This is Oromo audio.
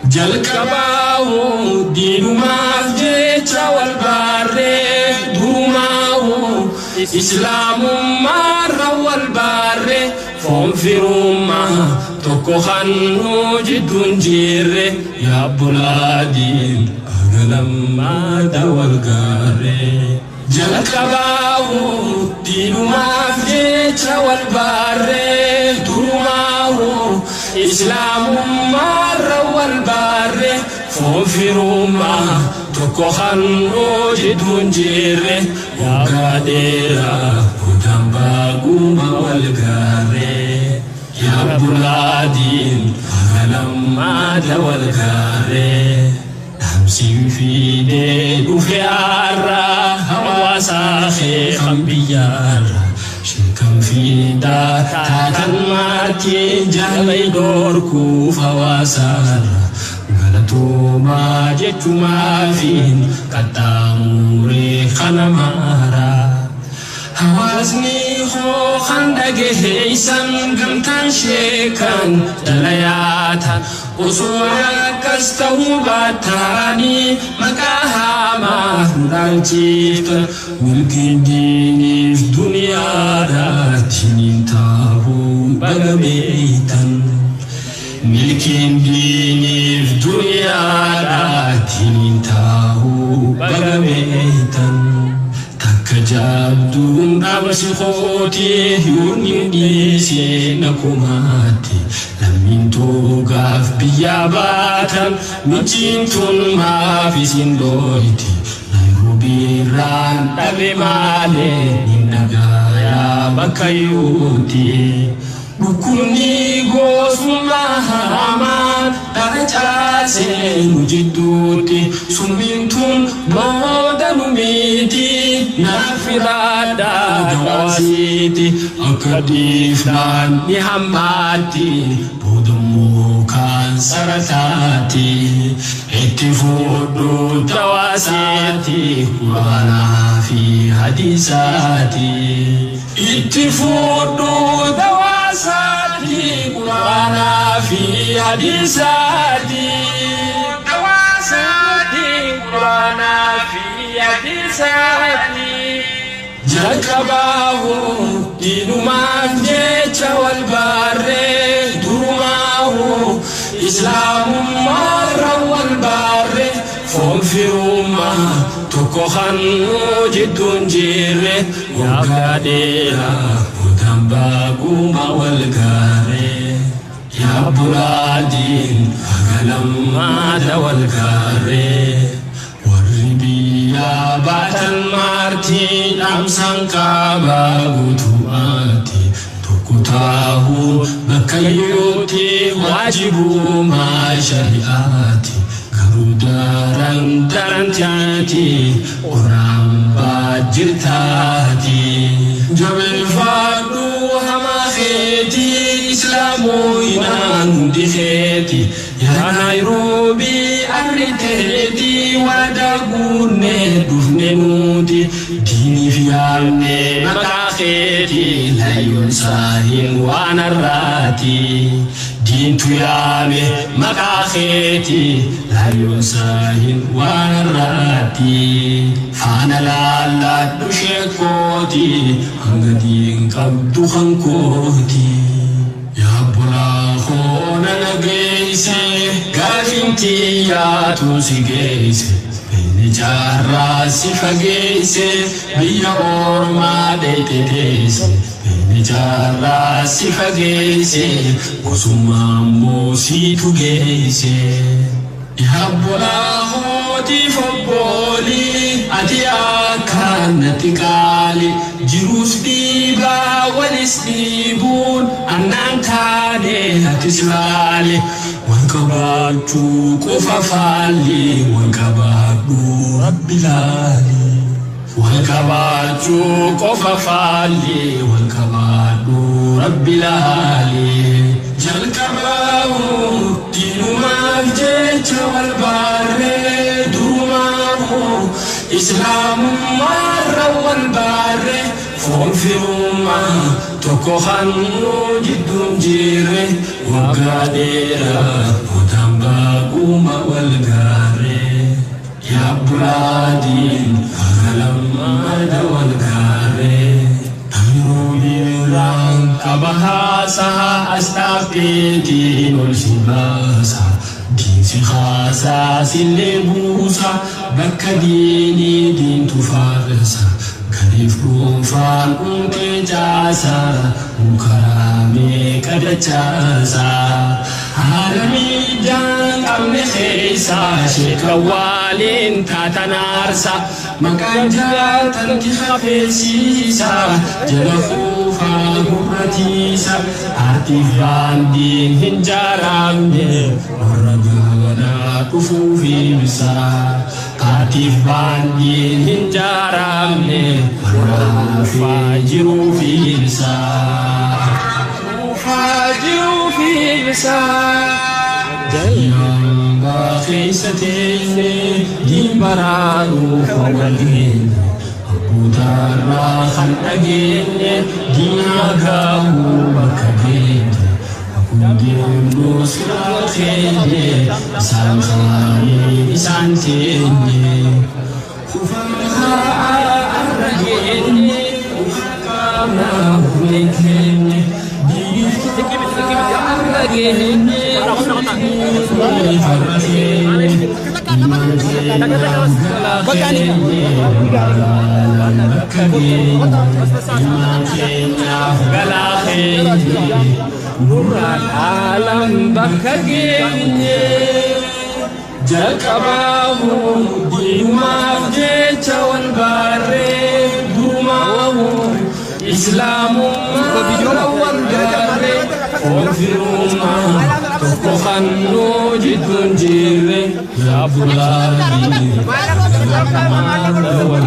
Jalqabaahu diinumaaf jecha wal baarree durumaahu islaamummaarra wal baarree foon firummaa tokko hannuu jidduun jirre yaabbulaadiin agalammaada wal gaarree. Jalqabaahu diinumaaf jecha wal baarree durumaahu islaamummaarra wal baarree foon firummaa tokko hannuu jidduun jirre waggaa dheeraa boodaan baaguma wal gaarree yaabbulaadiin agalammaada wal gaarree. Dhaamsiin fiidee dhufe har'a hawaasaa kee kan biyyaarra sheekan fiidaa taatan maartii jaalai dhorkuuf hawaasaarra galatoomaa jechumaafiin qaxxaamuree kana maara. Hawaasni hoo kan dhageessan gamtaan sheekan dalayaatan osoo akkas ta'uu baataanii maqaa hamaa nu dhaalchiftan milkiin diiniif duniyaadhaatiin hin taa'uu baga beeytan. Milkiin diiniif duniyaadhaatiin hin taa'uu baga beeytan. Takka jabduun dhaamsi kooti yoonni dhiisee na kumaatti. Lammiin toogaaf biyyaa baatan michiin tun maaf isin dhooyti. Naayiroobiirraan dhabe maalee ni nagaayaa bakka yuuti. Dhukkubni gosummaa hamaan dhala caasee nu jidduutti summiin tun booda nu miti naaf filaadhaa dawaasiiti akka dhiifnaan ni hammaatti boodammoo kaansara taati itti fudhu dawaaseeti quraanaa fi hadiisaati itti fudhu dawaasaati quraanaa fi hadiisaati dawaasaati quraanaa fi hadiisaati. Jalqabaahu diinumaaf jecha wal baarree durumaahu islaamummaarra wal baarree foon firummaa tokko hannuu jidduun jirre waggaa dheeraa boodaan baaguma wal gaarree yaabbulaadiin agalammaada wal gaarree. Warri biyyaa baatan maartii dhaamsaan qaabaa guutummaatti tokko taa'uun bakka iyyuutti waajibumaa shari'aati. Garuu daran daran taati qoraan baajjirtaati. Jabeeffadhu hamaa keetii islaamoyinaan hundi keeti. Yaa Naayiroobii arri teetii waadaa guunnee dhufne nuti diiniif yaamne maqaa keetii layyoon saahin waan har'aati. Diintu yaame maqaa keetii layyoon saahin waan har'aati. Faana laalladhu sheekooti hanga diin qabdu kan kooti. Yaabbulaa koona nageesse gaafiin xiyyaatu si geesse beeyni jaarraa si fageesse biyya ormaa dheeyte teesse beeyni jaarraa si fageesse gosummaa immoo siitu geesse. Yaabbulaa kootiif obboolii ati akkaan natti qaali jiruus dhiibaa walis dhiibuun annaan taane atis laale wal qabaachuu qofa faalli wal qabaadhu rabbi laali. Wal qabaachuu qofa faalli wal qabaadhu rabbi laali. Jalqabaahu diinumaaf jecha wal baarree durumaahu islaamummaarra wal baarree foon firummaa tokko hannuu jidduun jirre waggaa dheeraa boodaan Baguma wal gaarree yaa Abdulaadiin baga wal gaarree. Amiruu birraan qaba haasaa asxaafeetiin ol si baasa. Diinsi haasaa sillee buusa bakka diinii diintu faarsa. Gariif dhuunfaan uumtee jaasa mukaramee qadachaasa. Haala miidhaan qabne keessa sheeka waaliin taatan aarsa. Maqaan jaatanti hafeessiisa jala fuufaa gurratiisa. Aartiif baandiin hin jaaramne warra goonaa dhufuuf ibsa. Aartiif baandiin hin jaaramne warra dhufaa jiruuf ibsa. Dhufaa jiruuf ibsa. Jalambaa keessa teenye diin baraanuuf wal geenye. Abbootarraa kan dhageenye diinaa gaahuu bakka geenye. Akkuma deemnu siraa keenye isaan kaanee isaan teenye. Kufaa har'a geenye qaamnaa humna keenye. Har'a geenye har'a keenye. Imaan keenyaaf galaa keenye bakka geenye. Imaan keenyaaf galaa keenye. Nurraan aalam bakka geenye. Jalqabaahu diinumaaf jecha wal baarree durumaahu islaamummaa wal gaarree foon firummaa tokko fannoo jidduun jirre yaa Abdullahi wal